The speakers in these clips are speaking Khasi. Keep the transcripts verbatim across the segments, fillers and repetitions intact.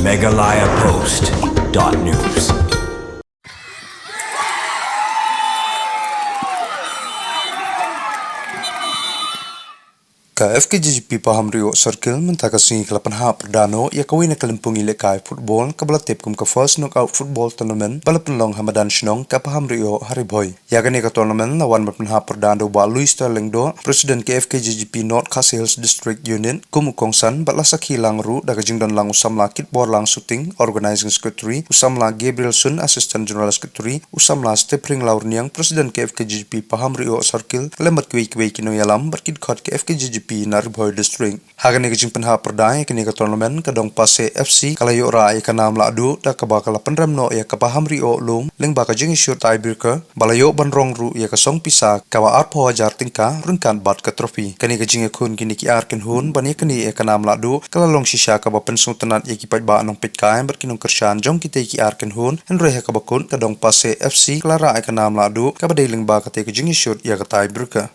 Meghalaya Post dot news. Ka F K J G P Pahamrioh Circle mynta ka sngi ka la pynhap pyrda noh ïa kawei na ka lympung ïalehkai football kaba la tip kum ka First Knockout Football Tournament ba la pynlong ha madan shnong ka Pahamrioh ha Ri Bhoi. Ïa kane ka tournament la wan ban pynhap pyrda da u Bah Louis Lyngdoh, President ka F K J G P North Khasi Hills District Unit, kum u kongsan bad la sakhi lang ruh da ka jingdon lang u samla Kitborlang Suting, Organizing Secretary, u samla Gabriel Sun, Assistant General Secretary, u samla Stepring Laurniang, President ka F K J G P Pahamrioh Circle, lem bad kiwei kiwei ki nongïalam bad ki dkhot ka F K J G P na Ri Bhoi District. Ha kane ka jingpynhap pyrda ïa kane ka tournament, ka Dongpaseh F C ka la ïoh rah ïa ka nam lahduh da kaba ka la pynrem noh ïa ka Pahamrioh Lum lyngba ka jingïashut tiebreaker, ba la ïoh ban rong ruh ïa ka song pisa kaba arphew hajar tyngka ryngkat bad ka trophy. Kane ka jingïakhun kine ki ar kynhun ban ïaknieh ïa ka nam lahduh ka la long shisha kaba pynsngewtynnat ïa ki paidbah nongpeitkai bad ki nongkyrshan jong kitei ki ar kynhun, hynrei ha kaba kut ka Dongpaseh F C ka la rah ïa ka nam lahduh kaba dei lyngba katei ka jingïashut ïa ka tiebreaker.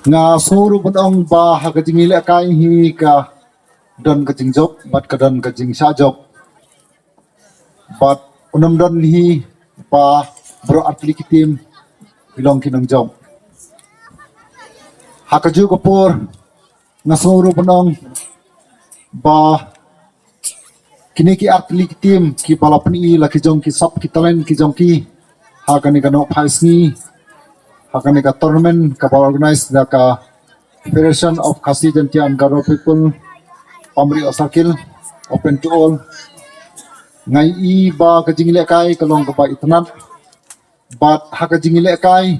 Nga sngew ruh ban ong ba ha ka jingïalehkai hi ka don ka jingjop bad ka don ka jingshah jop. Bad u nym don hi ba baroh artylli ki team ki long ki nongjop. Ha kajuh ka por nga sngew ruh ban ong ba kine ki artylli ki team kiba la pyni la ki jong ki sap ki talent ki jong ki ha kane ka nohphai sngi, ha kane ka tournament kaba organize da ka Federation of Khasi Jaintia and Garo People, Pahamrioh Circle, open to all. Nga i ba ka jingïalehkai ka long kaba itynnad. Bad ha ka jingïalehkai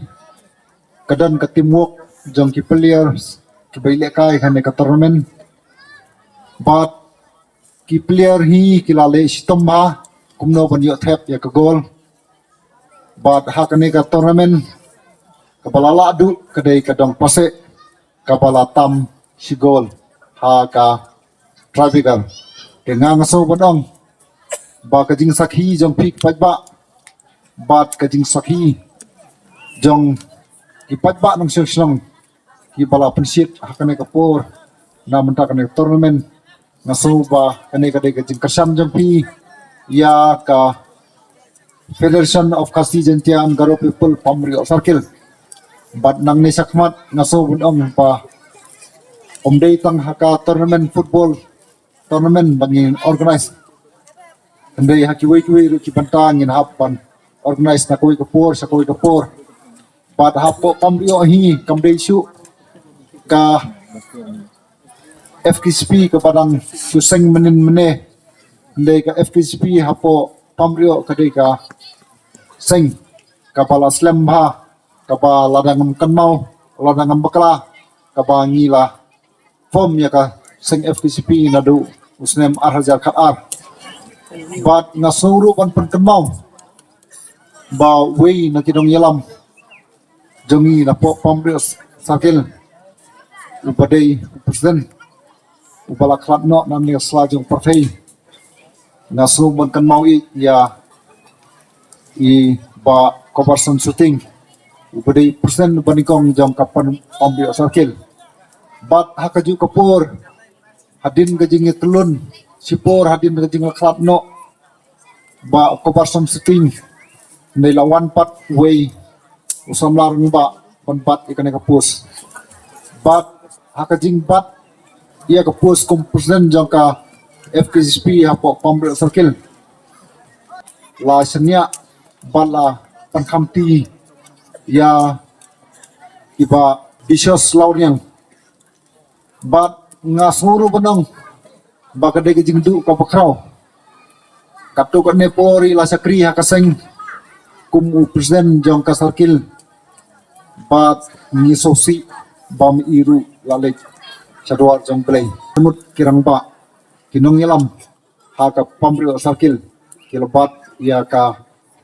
ka don ka teamwork jong ki players kiba ïalehkai ha kane ka tournament. Bad ki player hi ki la leh shitom bha kumno ban ïoh thep ïa ka goal. Bad ha kane ka tournament kaba la lahduh ka dei ka Dongpaseh kaba la tam shi goal ha ka tiebreaker. Te nga nga sngew ban ong ba ka jingsakhi jong phi ki paidbah bad ka jingsakhi jong ki paidbah nongshong shnong kiba la pynshit ha kane ka por na mynta kane ka tournament. Nga sngew ba kane ka dei ka jingkyrshan jong phi ïa ka Federation of Khasi Jaintia and Garo People Pahamrioh Circle. Bad nangne shakhmat nga sngew ban ong ba ym dei tang ha ka tournament football tournament ba ngin organize, hynrei ha kiwei kiwei ruh ki bynta ngin hap ban organize na kawei ka por sha kawei ka por. Bad hapoh Pahamrioh hi kam dei shuh ka F K J P kaba dang shu seng mynnin mynne. Hynrei ka F K J P hapoh Pahamrioh ka dei ka seng kaba la slem bha, kaba lada ngam kynmaw, lada ngam bakla, kaba ngi la form ïa ka seng F K J P naduh u snem ar hajar khat ar. Bad nga sngew ruh ban pynkynmaw ba uwei na ki nongïalam jong ngi napoh Pahamrioh Circle, uba dei u president, uba la khlad noh nangne sla jong pyrthei. Nga sngew ban kynmaw ïa i Bah Kobarson Suting, uba dei president ba nyngkong jong ka Pahamrioh Circle. Bad ha kajuh ka por, hadien ka jingïatyllun, shipor hadien ka jingkhlad noh Bah Kobarson Suting, ne la wan pat uwei u samla rangbah ban bat ïa kane ka post. Bad ha ka jingbat ïa ka post kum president jong ka F K J P hapoh Pahamrioh Circle, la shaniah bad la pynkhamti ïa i Bah Bishos Lauriang. Bad nga sngew ruh ban ong ba ka dei ka jingduh kaba khraw. Katto katne por i la shakri ha ka seng, Kum u president jong ka circle, bad ngi sngewsih ba me i ruh la leit sha dwar jong Blei. Mut ki rangbah, ki nongïalam ha ka Pamriah circle ki la bat ïa ka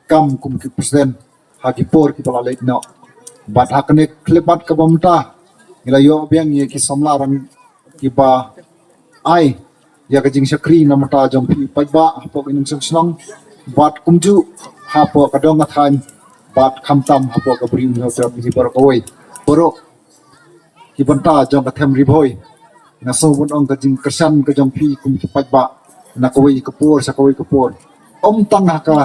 kam kum ki president ha ki por kiba la leit noh. Bad ha kane ka khyllipmat kaba mynta ngi la ïoh biang ïa ki samla rang kiba ai ïa ka jingshakri na bynta jong phi paidbah hapoh ki nongshong shnong bad kumjuh hapoh ka dong ka thaiñ bad khamtam hapoh ka Bri u Hynñiewtrep hi baroh kawei. Baroh ki bynta jong ka them Ri Bhoi, nga sngew ban ong ka jingkyrshan ka jong phi kum ki paidbah na kawei ka por sha kawei ka por, ym tang ha ka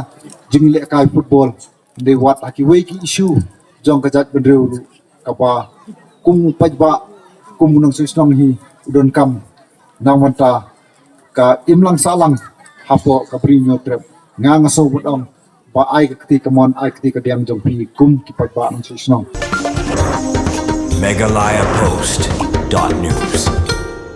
jinglehkai football, hynrei wat ha kiwei ki issue jong ka jaitbynriew ruh, kaba kum u paidbah, kum u nongshong shnong hi u donkam na bynta ka imlang sahlang hapoh ka Bri u Hynñiewtrep. Nga, nga sngew ban ong ba ai ka kti kamon, ai ka kti kadiang jong phi kum ki paidbah nongshong shnong. Meghalaya Post dot news.